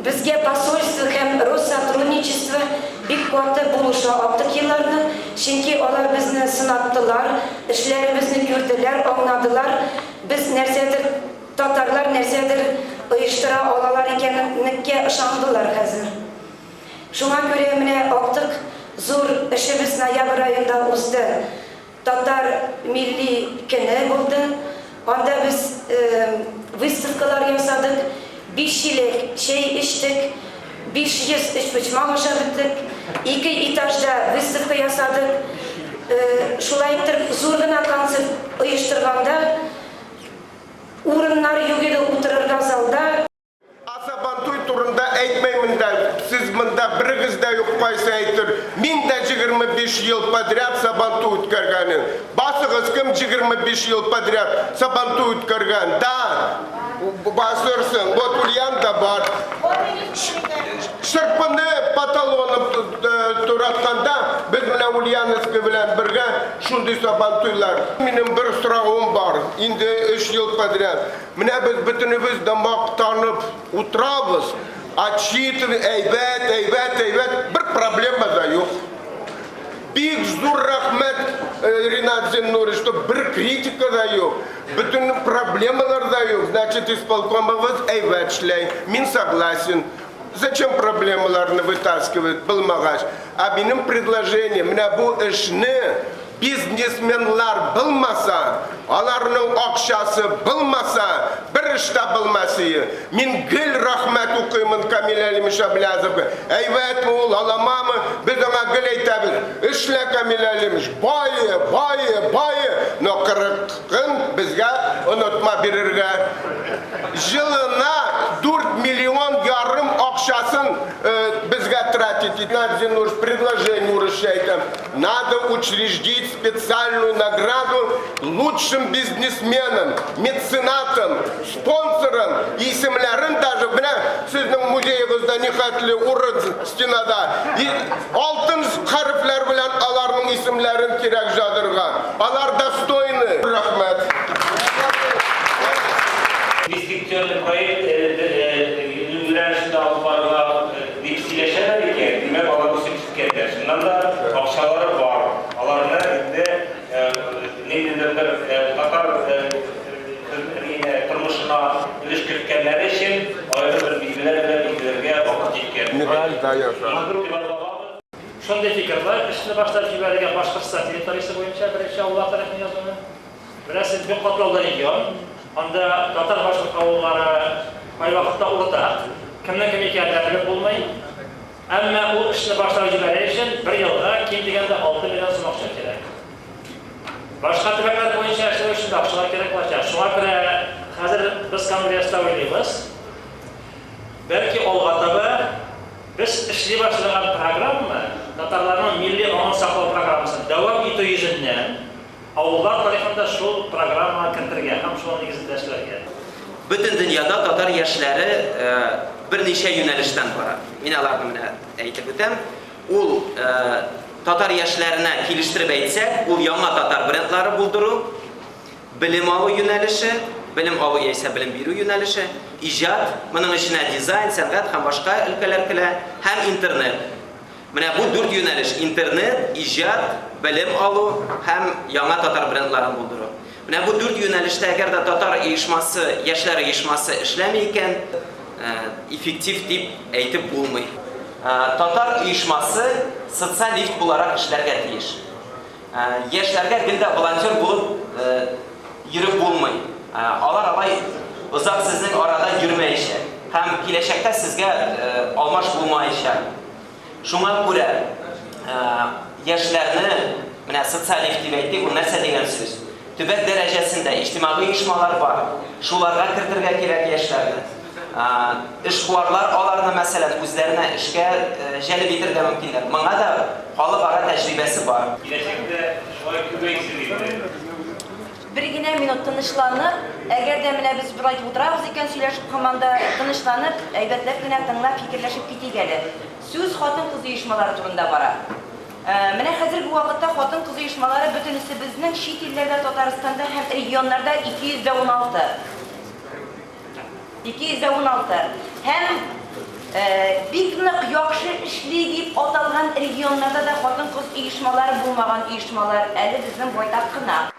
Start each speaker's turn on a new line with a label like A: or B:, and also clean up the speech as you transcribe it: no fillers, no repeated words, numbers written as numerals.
A: Безгә посольство һәм Россотрудничество бик каты булыша актык елларны, чөнки алар безне сынаттылар, эшләребезне күрделәр, аңладылар, без нәрсәдер, татарлар нәрсәдер оештыра алалар икәнлеккә ышандылар хәзер. Шуңа күрә менә актык зур эшебез ноябрь аенда узды. Татар милли көне булды. Анда без выставкалар ясадык, биш чиләк чәй эчтек, 500 өчпочмак ашап беттек, ике этажда выставка ясадык. Шулай иттереп, зур гына концерт оештырганда, урыннар юк иде утырырга залда.
B: А Сабантуй турында әйтмәймен дә, сез монда берегез дә юк, кайсы әйтер, мин дә 25 ел подряд Сабантуй үткәргәнен. Басыгыз, кем 25 ел подряд Сабантуй үткәргән? Да, басырсың, вот Ульян да бар. Шырпыны по талонам туратканда, без менә Ульяновский белән бергә шундый Сабантуйлар. Минем бер соравым бар, инде өч ел подряд. Менә без бөтенебез дә мактанып утырабыз, отчитывать, әйбәт, әйбәт, әйбәт, бер проблема да юк. Бик зур рәхмәт, э, Ринат Зиннурович, что бер критика да юк, бөтен проблемалар да юк, значит, исполкомыбыз әйбәт эшләй, мин согласен. Зачем проблемаларны вытаскивать, булмагач? А минем предложение, менә бу эшне Бизнесменлар булмаса, аларның акчасы булмаса, бер эш тә булмасые. Мин гел рәхмәт укыймын Камил Әлимович Әбләзовка. Әйбәтме ул, аламамы, без аңа гел әйтәбез, эшлә, Камил Әлимович, бае, бае, бае, но кырыкын безгә онытма бирергә. Җылына дүрт миллион ярым акчасын безгә тратить итә. Зиннур, предложение урысча әйтәм. Надо учреждить специальную награду лучшим бизнесменам, меценатам, спонсорам, исемләрен даже, менә сезнең музеегызда нихәтле урын стенада, и алтын хәрефләр белән аларның исемләрен кирәк җадырга. Алар достойны. Рәхмәт.
C: Инвестиционный проект юнәлешендә алып барыла дип сөйләшәләр икән, димәк, алар үсеп Китә. Чыннан да, акчалары бар. Аларны инде ниндидер бер татар тормышына өлеш керткәннәре өчен аерым бер билгеләр белән билгеләргә вакыт җиткән.
B: Медаль да яза.
D: Шундый фикер бар, эшне башлап җибәрергә Башкортстан территориясе буенча беренче авыллар тарихын язуны. Беләсез, бик катлаулы регион. Анда татар-башкорт авыллары кайвакытта уртак. Кемнең кем икәнен дә белеп булмый. Әмма ул эшне башлап җибәрер өчен бер елга ким дигәндә 6 миллион сум акча кирәк. Башка төбәкләр буенча эшләү өчен дә акчалар кирәк булачак. Шуңа күрә хәзер без конгресста уйлыйбыз, бәлки алга таба без эшли башлаган программа, татарларның милли аңын саклау программасын дәвам итү йөзеннән, Авыллар тарихын да шул программага кертергә һәм шуның нигезендә эшләргә.
E: Бөтен дөньяда татар яшьләре берничә юнәлештән бара. Мин аларны менә әйтеп үтәм. Ул татар яшьләренә килештереп әйтсәк, ул яңа татар брендлары булдыру, белем алу юнәлеше, белем алу яисә белем бирү юнәлеше, иҗат, моның эченә дизайн, сәнгать һәм башка өлкәләр керә, һәм интернет. Менә бу дүрт юнәлеш, интернет, иҗат, белем алу һәм яңа татар брендларын булдыру. Менә бу дүрт юнәлештә әгәр дә татар оешмасы, яшьләр оешмасы эшләми икән, эффектив дип әйтеп булмый. Татар оешмасы социаль лифт буларак эшләргә тиеш. Яшьләргә гел дә волонтер булып йөреп булмый. Алар алай озак сезнең арада йөрмәячәк һәм киләчәктә сезгә алмаш булмаячак. Шуңа күрә яшьләрне, менә социаль лифт дип әйтик, ул нәрсә дигән сүз? Төбәк дәрәҗәсендә иҗтимагый оешмалар бар, шуларга кертергә кирәк яшьләрне. Эшкуарлар аларны, мәсәлән, үзләренә эшкә җәлеп итергә мөмкиннәр. Моңа да халыкара тәҗрибәсе бар.
C: Киләчәктә шулай күбәйсен иде.
F: Бер генә минут тынычланып, әгәр дә менә без болай итеп утырабыз икән, сөйләшеп һаман да тынычланып, әйбәтләп кенә тыңлап, фикерләшеп китик әле. Сүз хатын-кыз оешмалары турында бара. Менә хәзерге вакытта хатын-кыз оешмалары бөтенесе безнең чит илләрдә, Татарстанда һәм регионнарда 216. 216. Һәм. Бик нык яхшы эшли дип аталган регионнарда да хатын-кыз оешмалары булмаган оешмалар әле безнең байтак кына.